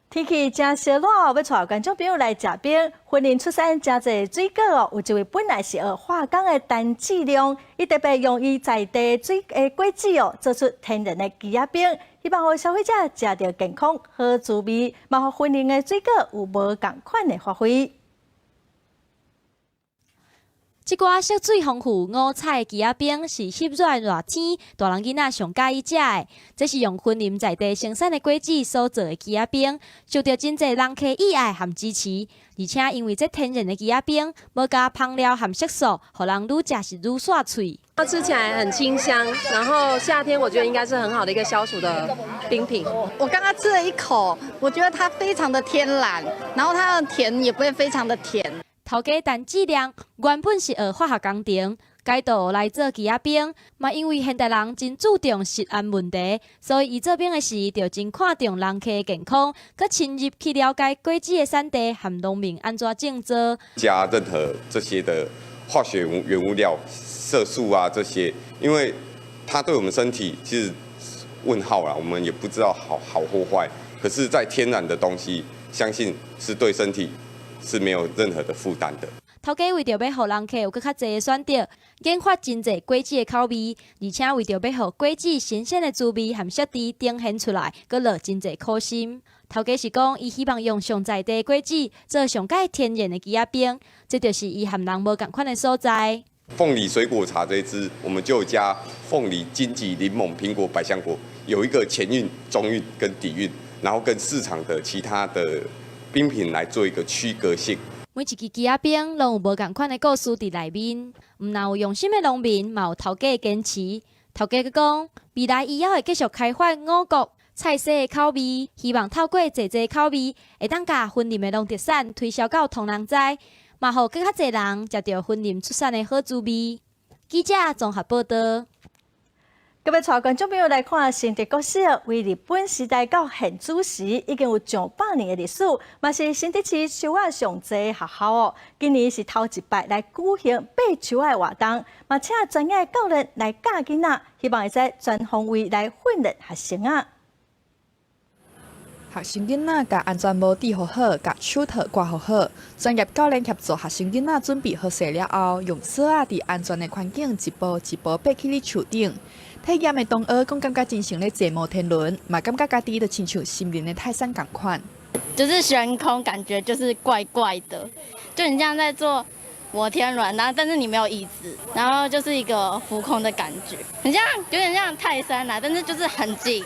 天氣真燒熱，欲帶觀眾朋友來食冰。雲林出產誠濟水果哦，有一位本來是學化工的陳志亮，伊特別用伊在地水的果子哦，做出天然的枝仔冰，希望予消費者食著健康好滋味，嘛予雲林的水果有無仝款的發揮。這寡色水豐富、五彩的枝仔冰是翕熱熱天大人囡仔上佮意食的。這是用雲林在地生產的果子所做的枝仔冰，受著真濟人客喜愛和支持。而且因為這天然的枝仔冰，無加香料和色素，予人愈食是愈煞喙。它吃起來很清香，然後夏天我覺得應該是很好的一個消暑的冰品。我剛剛吃了一口，我覺得它非常的天然，然後它的甜也不會非常的甜。頭家陳志亮原本是學化學工程，改道來做枝仔冰，嘛因為現代人真注重食安問題，所以伊做冰的時就真看重人客的健康，閣深入去了解果子的產地和農民按怎種做。加任何這些的化學原物料、色素啊這些，因為它對我們身體其實問號啦，我們也不知道好好或壞。可是，在天然的東西，相信是對身體是沒有任何的負擔的。頭家為著欲予人客有閣較濟的選擇，研發真濟果子的口味，而且為著欲予果子新鮮的滋味和色澤呈現出來，閣落真濟苦心。頭家是講，伊希望用上在地的果子做上蓋天然的枝仔冰，這就是伊和人無仝款的所在。鳳梨水果茶這一支，我們就加鳳梨、金桔、檸檬、蘋果、百香果，有一個前韻、中韻跟底韻，然後跟市場的其他的冰品來做一個區隔性。每一支枝仔冰攏有無仝款的故事佇內面，毋但有用心的農民，嘛有頭家的堅持。頭家閣講，未來伊猶會繼續開發五穀菜色的口味，希望透過濟濟口味，會當共雲林的農特產推銷到予人知，嘛予閣較濟人食著雲林出產的好滋味。記者綜合報道。閣欲帶觀眾朋友來看新竹國小，為日本時代到現主時已經有上百年的歷史，嘛是新竹市樹仔上濟的學校哦。今年是頭一擺來舉行爬樹仔的活動，嘛請專業的教練來教囡仔，希望會使全方位來訓練學生仔。學生囡仔共安全帽戴予好，共手套掛予好。專業教練協助學生囡仔準備好勢了後，用索仔佇安全的環境一步一步爬去咧樹頂。體驗的同學講，感覺真像咧坐摩天輪，嘛感覺家己就親像森林的泰山仝款。就是懸空，感覺就是怪怪的，就你像在坐摩天輪，然後但是你沒有椅子，然後就是一個浮空的感覺，很像有點像泰山啦，但是就是很近。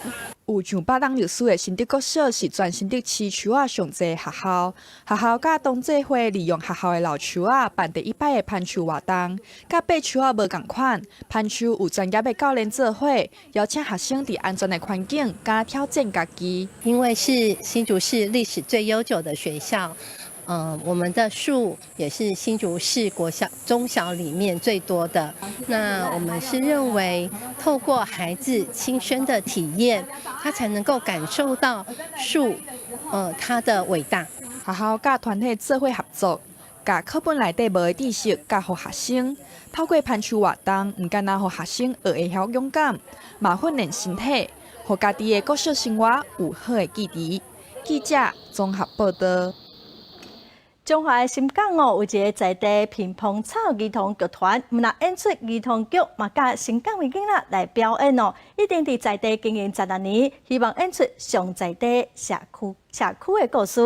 有上百冬歷史的新竹國小是全新竹市樹仔上濟學校，學校佮同濟會利用學校的老樹仔辦第一擺的攀樹活動，佮爬樹仔無仝款，攀樹有專業的教練做伙，邀請學生佇安全的環境，敢挑戰家己。因為是新竹市歷史最悠久的學校，我們的樹也是新竹市國小、中小裡面最多的。那我們是認為，透過孩子親身的體驗，他才能夠感受到樹，它的偉大。學校佮團體做伙合作，共課本內底無的知識教予學生。透過攀樹活動，毋干焦予學生學會曉勇敢，嘛訓練身體，予家己的國小生活有好的記憶。記者綜合報道。彰化的新港哦，有一个在地屏風草兒童劇團，毋但演出兒童劇，嘛佮新港的囡仔來表演哦。已經佇在地經營16年，希望演出上在地社區的故事。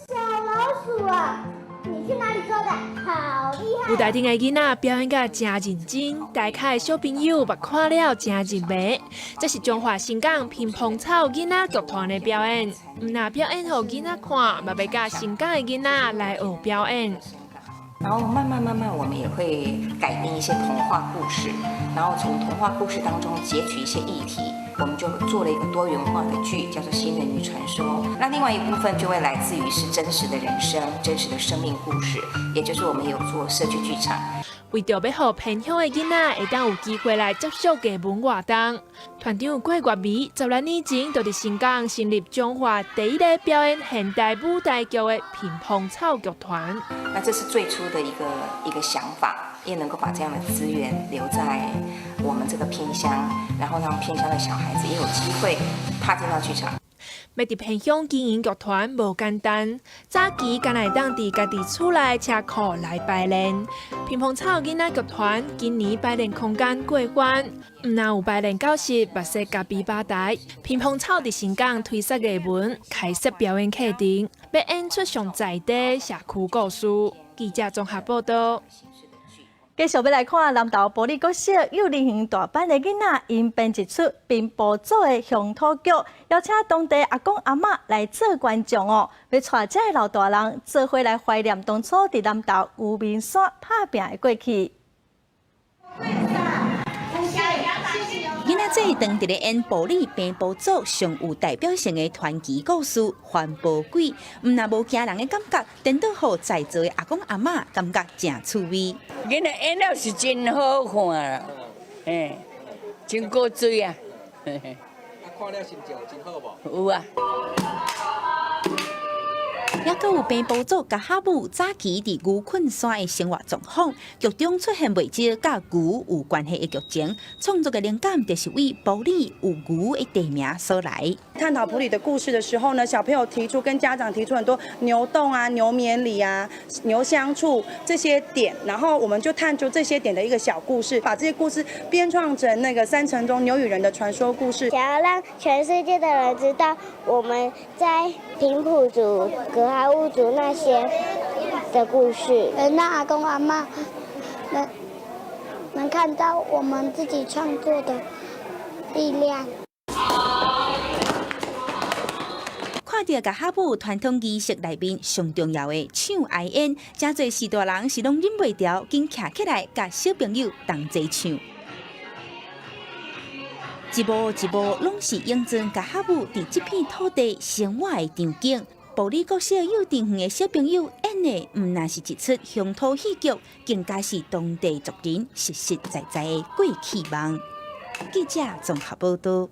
小老鼠啊，你去哪裡抓的？好厲害！舞台頂的囡仔表演甲誠認真，台下的小朋友嘛看了誠入迷。這是彰化新港屏風草囡仔劇團的表演，毋但表演予囡仔看，嘛欲佮新港的囡仔來學表演。然後慢慢慢慢，我們也會改編一些童話故事，然後從童話故事當中截取一些議題，我們就做了一個多元化的劇，叫做《新人魚傳說》。那另外一部分就會來自於是真實的人生、真實的生命故事，也就是我們有做社區劇場。為著欲予偏鄉的囡仔會當有機會來接觸藝文活動，團長郭月美16年前就佇新港成立彰化第一个表演現代舞台劇的屏風草劇團。那這是最初的一個想法，也能夠把這樣的資源留在我們這個偏鄉，然後讓偏鄉的小孩子也有機會踏進到劇場。欲佇偏鄉經營劇團無簡單，早期敢若會當佇家己厝內車庫來排練。屏風草囡仔劇團今年排練空間過寬，毋但有排練教室，嘛設咖啡吧台。屏風草佇新港推設藝文，開設表演課程，欲演出上在地社區故事。記者綜合報道。繼續欲來看南投埔里國小幼兒園大班的囡仔，𪜶編一齣平埔族的鄉土劇，邀請當地阿公阿嬤來做觀眾哦，欲帶遮的老大人做伙來懷念當初佇南投牛眠山拍拚的過去。囡仔仔當佇咧演埔里平埔族上有代表性的傳奇故事《番婆鬼》，毋但無驚人的感覺，顛倒予在座的阿公阿嬤感覺誠趣味。囡仔演了是真好看啦，嘿，真古錐啊！看了心情真好無？有啊。猶閣有平埔族噶哈姆早期佇牛困山的生活狀況，劇中出現袂少佮牛有關係的劇情，創作的靈感就是為埔里有牛的地名所來。探討埔里的故事的時候呢，小朋友提出跟家長提出很多牛洞啊、牛眠里啊、牛相處這些點，然後我們就探究這些點的一個小故事，把這些故事編創成那個山城中牛與人的傳說故事。想要讓全世界的人知道我們在平埔族、格哈悟族那些的故事，能讓阿公阿嬤能看到我們自己創作的力量。看著噶哈姆傳統儀式內面上重要的唱哀演，誠濟序大人是攏忍袂牢，緊徛起來，佮小朋友同齊唱。一幕一幕攏是影像噶哈姆佇這片土地生活的場景。埔里國小幼稚園的小朋友演的，毋但是一齣鄉土戲劇，更加是當地族人實實在在的過去夢。記者綜合報道。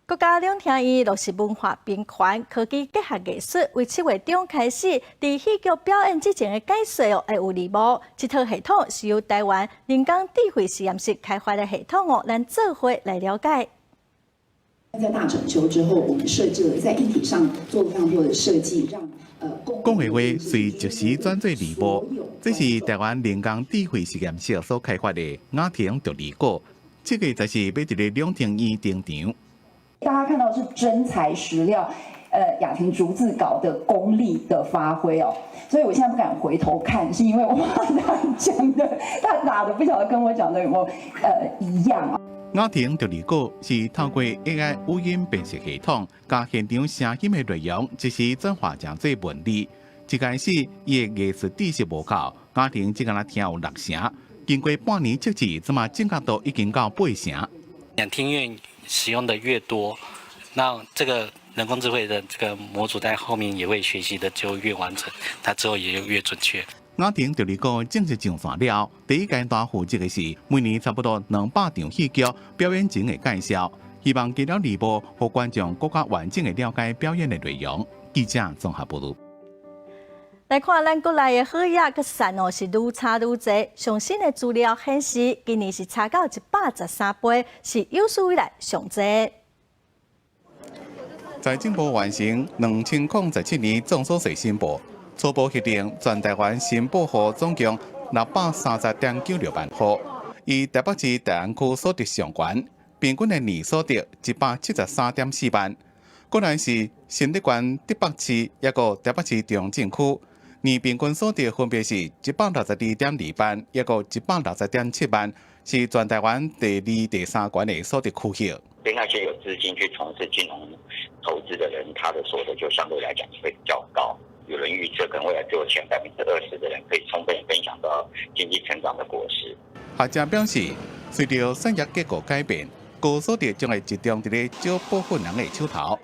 國家兩廳院落實文化平權，科技結合藝術，為7月中開始，佇戲劇表演之前的解說哦，會有字幕。這套系統是由台灣人工智慧實驗室開發的系統哦，咱做伙來了解。在大整修之後，我們設置了在硬體上做了非常多的設計，讓講的話隨即時轉做字幕，這是台灣人工智慧實驗室所開發的雅婷獨立鼓，這個就是欲佇咧兩廳院登場。大家看到是真材實料，雅婷逐字稿的功力的發揮哦，所以我現在不敢回頭看，是因為我怕他講的，他打的不曉得跟我講的有沒有一樣啊。雅婷獨立鼓是透過 AI 語音辨識系統，共現場聲音的內容即時轉化成做文字。一開始，伊的藝術知識無夠，雅婷只敢若聽有六成。經過半年測試，這馬準確度已經到八成。兩廳院使用的越多，那這個人工智慧的這個模組在後面也會學習的就越完整，它之後也就越準確。雅婷獨立鼓正式上線了，第一階段負責的是每年差不多200場戲劇表演前的介紹，希望藉著字幕，予觀眾閣較完整的了解表演的內容。記者綜合報導。來看咱國內的好額閣散哦，是愈差愈濟。上新的資料顯示，今年是差到113倍，是有史以來上濟。財政部完成2017年綜所稅申報，初步核定全台灣申報戶總共630.96萬戶，以台北市大安區所得上懸，平均的年所得173.4萬。過來是新竹縣竹北市，抑閣台北市中正區，年平均所得分別是162.2萬，抑閣160.7萬，是全台灣第二、第三懸的所得區域。對那些有資金去從事金融投資的人，他的所得就相對來講會比較高。有人預測，可能未來只有前20%的人可以充分分享到經濟成長的果實。學者表示，隨著產業結構改變，高所得將會集中佇咧少部分人的手頭，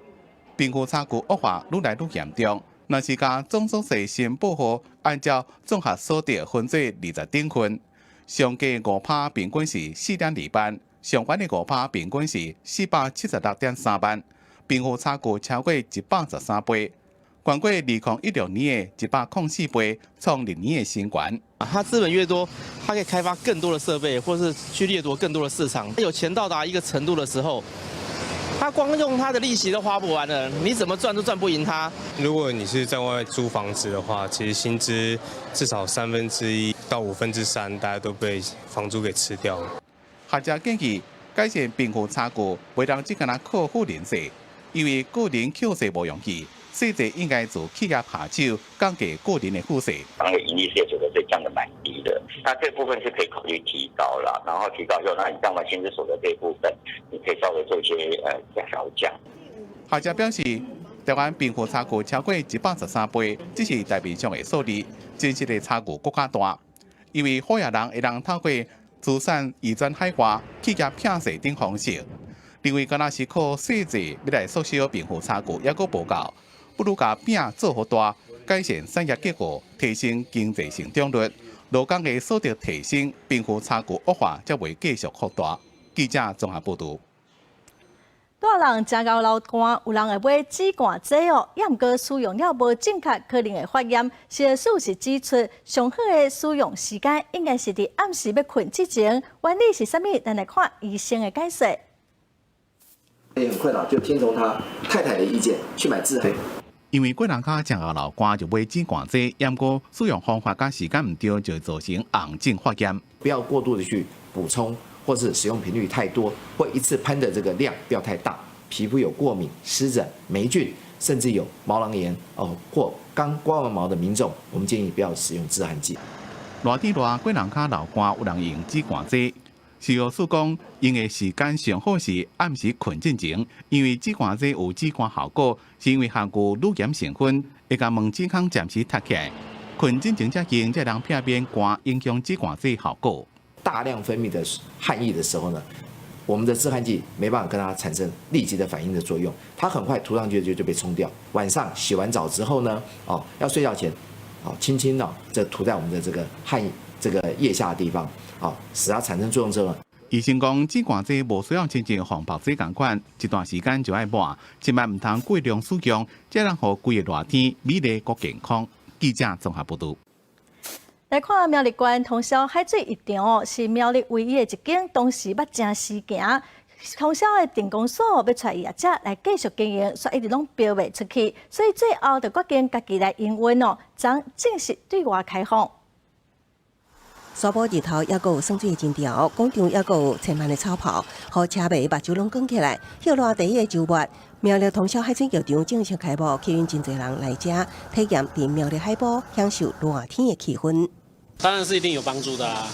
貧富差距惡化愈來愈嚴重。若是共綜所稅申報戶按照綜合所得分做20等份，上低5%平均是4.2萬，上懸的5%平均是476.3萬，貧富差距超過113倍。懸過2016年的104倍，創歷年的新高。他資本越多，他可以開發更多的設備，或是去掠奪更多的市場。有錢到達一個程度的時候，他光用他的利息都花不完了，你怎麼賺都賺不贏他。如果你是在外租房子的話，其實薪資至少1/3到3/5，大家都被房租給吃掉了。學者建議改善貧富差距，袂當只干焦靠富人稅，因為個人扣稅無容易。稅制應該從企業下手，降低個人的賦稅。那個營利事業所得稅降得蠻低的，那這部分是可以考慮提高啦。然後提高之後，那你降完薪資所得這部分，你可以稍微做一些調降。學者表示，台灣貧富差距超過113倍，這是台面上的數字，真實的差距閣較大。因為好額人會當透過資產移轉海外、企業避稅等方式，認為敢若是靠稅制欲來縮小貧富差距，抑閣無夠。不如共餅做予大，改善產業結構，提升經濟成長率，勞工的所得提升，貧富差距惡化才袂繼續擴大。記者綜合報導。大人食𠢕流汗，有人會買止汗劑哦，抑毋過使用了無正確，可能會發炎。藥師是指出，上好的使用時間應該是佇暗時欲睏之前。原理是啥物？咱來看醫生的解說。也很困擾，就聽從他太太的意見去買止汗。因為過人跤食𠢕流汗就買止汗劑，毋過使用方法佮時間毋對，就會造成紅疹發炎。不要過度的去補充，或是使用頻率太多，或一次噴的這個量不要太大。皮膚有過敏、濕疹、霉菌，甚至有毛囊炎哦，或剛刮完毛的民眾，我們建議不要使用止汗劑。熱天熱，過人跤流汗，有人用止汗劑。藥師講，用的時間上好是暗時睏進前，因為止汗劑有止汗效果，是因為含有乳鹽成分，會共毛脂孔暫時塞起來。睏進前才用，才能避免汗影響止汗劑效果。大量分泌的汗液的時候呢，我們的止汗劑沒辦法跟它產生立即的反應的作用，它很快塗上去就被沖掉。晚上洗完澡之後呢，哦，要睡覺前，哦，輕輕的這塗在我們的這個汗這個腋下的地方，哦，使它產生作用之後。醫生講，止汗劑無需要親像防爆劑仝款，一段時間就愛抹，千萬毋通過量使用，才能予規个熱天美麗閣健康。記者綜合報導。來看苗栗縣通霄海水浴場哦，是苗栗唯一的一間當時捌誠時行。通霄的鎮公所欲揣業者來繼續經營，卻一直攏標袂出去，所以最後就決定家己來營運哦，將正式對外開放。沙埔日頭猶閣有耍水的人潮，廣場猶閣有千萬的草帽，予車迷目睭攏捲起來。歇熱第一个週末，苗栗通霄海水浴場正式開幕，吸引真濟人來遮體驗佇苗栗海埔享受熱天的氣氛。當然是一定有幫助的啊，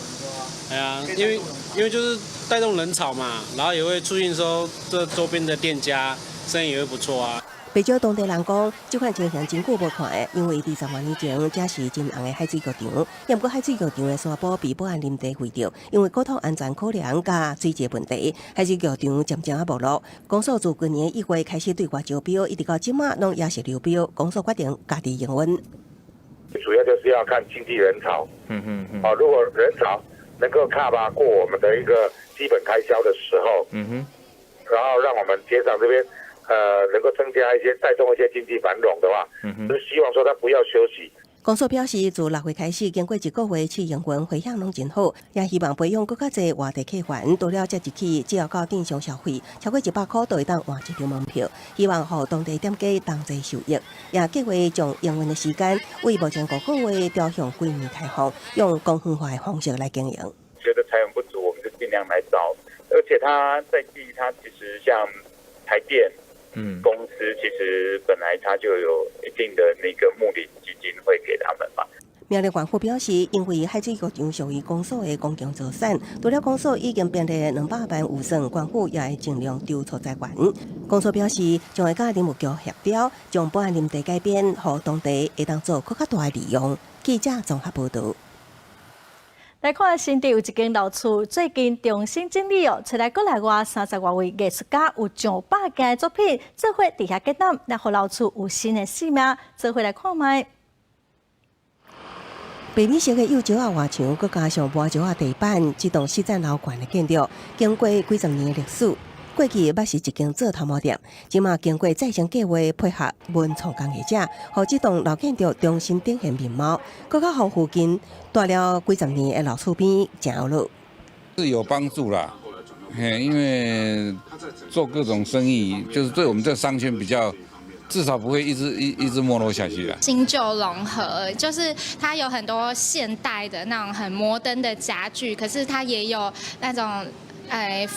係啊，因為就是帶動人潮嘛，然後也會促進說這周邊的店家生意也會不錯啊。不少當地人講，這款情形真久無看的，因為佇十外年前，這是真紅的海水浴場。毋過海水浴場的沙埔被保安林地圍著，因為國土安全考量佮水質問題，海水浴場漸漸仔沒落。公所自去年1月開始對外招標，一直到這馬攏猶是流標。公所決定家己營運。主要就是要看經濟人潮，哦，如果人潮能夠 cover 過我們的一個基本開銷的時候，然後讓我們街上這邊，能夠增加一些帶動一些經濟繁榮的話，就希望說他不要休息。公所表示，自6月開始，經過一個月試營運，迴響攏真好，也希望培養閣較濟外地客源。除了這一期，只要到店上消費超過100塊，就會當換一張門票。希望予當地店家同齊受益，也計劃將營運的時間為目前5個月調向規年開放，用公園化的方式來經營。覺得財源不足，我們就盡量來招。而且他在地，他其實像台電公司，其實本來它就有一定的那個睦鄰基金會給他們嘛。苗栗縣府表示，因為海水浴場屬於公所的公共財產，除了公所已經編列200萬預算，縣府也會盡量籌措資源。公所表示，將會佮林務局協調，將保安林地改編，予當地會當做閣較大的利用。記者綜合報導。來看新竹有一間老厝，最近重新整理哦，揣來國內外30外位藝術家有上百件的作品，做伙佇遐展覽，來予老厝有新的生命，做伙來看覓。白米色的幼石仔外牆，閣加上磨石仔地板，這棟四層樓懸的建築，經過幾十年的歷史。過去捌是一間做頭毛店，這馬經過再生計劃配合文創工藝者，予這棟老建築重新展現面貌，閣較予附近蹛了幾十年的老厝邊誠有樂。是有幫助啦，嘿，因為做各種生意，就是對我們這商圈比較，至少不會一直一直沒落下去啦。新舊融合，就是它有很多現代的那種很摩登的家具，可是它也有那種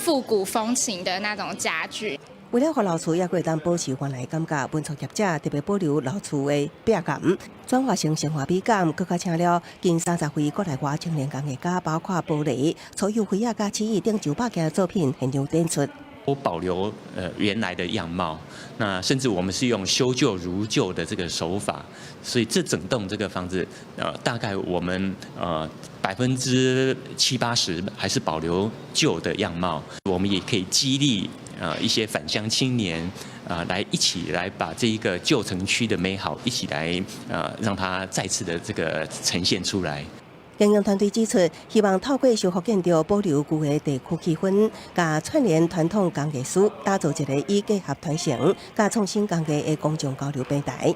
復古風情的那種家具。為了予老厝猶閣會當保持原來感覺，文創業者特別保留老厝的壁感，轉化成生活美感，閣較請了近30位國內外青年工藝家，包括玻璃、粗釉繪仔、佮漆藝等上百件作品現場展出。都保留原來的樣貌，那甚至我們是用修舊如舊的這個手法，所以這整棟這個房子，大概我們70%-80%還是保留舊的樣貌。我們也可以激勵一些返鄉青年啊，來一起來把這一個舊城區的美好一起來讓它再次的這個呈現出來。營運團隊指出，希望透過修復建築，保留舊的地區氣氛，佮串聯傳統工藝師，打造一個以結合傳承、佮創新工藝的公眾交流平台。